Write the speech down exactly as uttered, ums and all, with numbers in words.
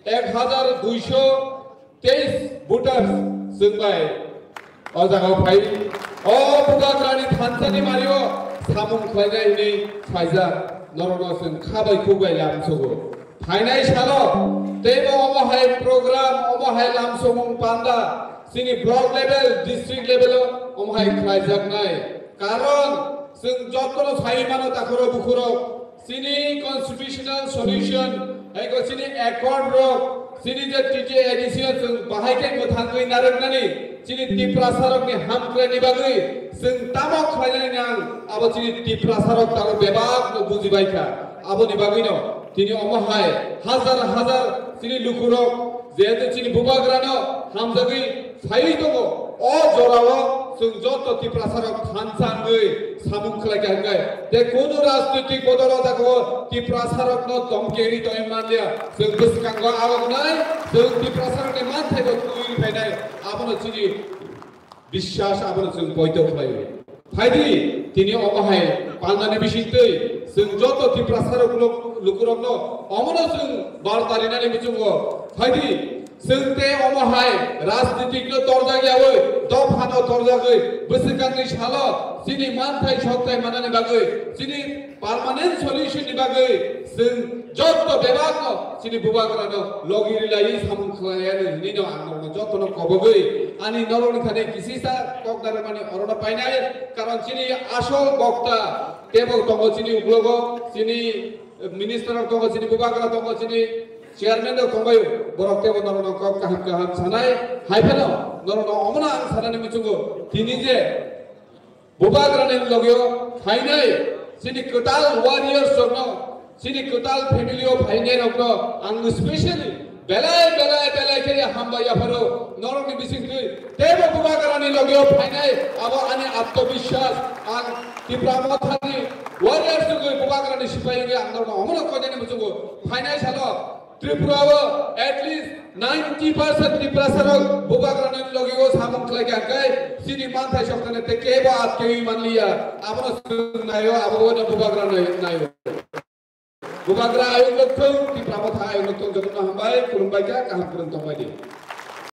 Ek hazar duisho teis voters chwng bai o jaga o phai. O Bubagrani thansa ni mari o samung khlainai hinwi phaijak, norok no chwng kha bai khuk bai lamsogo. Phainai salo teibo omo hai program, omo hai lamsomung panda chini block level, district level o omo hai khlaijaknai. Karon chwng jotono sai mano takhoro bukhurok, chini constitutional solution, ego chini accord rok, chini je T T A D C o chwng bahai khe mwthangwi narwknani, chini Tiprasa rokni hamkrai ni bagwi chwng tamo khlainani nang, abo chini Tiprasa rok tamo bebak no bujibai kha. Aboni bagwi no tini omo hai hazar hazar chini lukurok jehetu chini Bubagrano hamjagwi phaiwi tongo, o jorao chwng joto Tiprasarok thansa wngwi samung khlai kha hwnkhe, tei kunu rajnoitik bodol o jaga o Tiprasarokno domkeri tongwi manliya, chwng bwskango agonai, chwng Tiprasarokni manthaibo twiwi phainai, abono chini biswas, abono chwng poito khlaiwi. Phaidi, tini omo hai palnani bisingtwi chwng joto Tiprasarok luk-, lukurokno omono chwng bar tarinani muchungo. Phaidi, chwng tei omo hai rajnitik no torjak yawi, dopha no torjagwi, bwswkangni salo chini manthai sokthai manani bagwi, chini permanent solution ni bagwi chwng joto bebak no chini Bubagrano logi rilai samung khlaiya hinwi no ang norokno jotono kobogwi ani norokni thani kisisa kok narwkmani orono painai, karon chini asol bokta tebo tongo chini uklogo, chini minister rok tongo, chini Bubagra tongo, chini chairman rok tongbaio, borok tebo norokno kok kaham kaham sanai, hai phano norokno omono ang sanani muchungo tini je Bubagrani logio phainai chini kwtal warriors rokno, chini kwtal family o phainai rokno ang specially belai belai belai khe hambai yapharo norokni bisingtwi teibo Bubagrani logio phainai abo ani atmobiswas ang Tipra Mothani warriors wngwi Bubagrani sipai wngwi ang norokno omono koinani muchungo phainai salo Tripura o at least ninety percent Tiprasa rok Bubagrani logi o samung khlai kha hwnkhe chini manthai sokthani tei kebo atkewi manliya. Abono chwng naio, abo bono Bubagra nai-, naio. Bubagra ayuk lokthung, Tipra Motha ayuk lokthung, jotono hambai, khulumbai kha, kaham kwrwng tongbai di.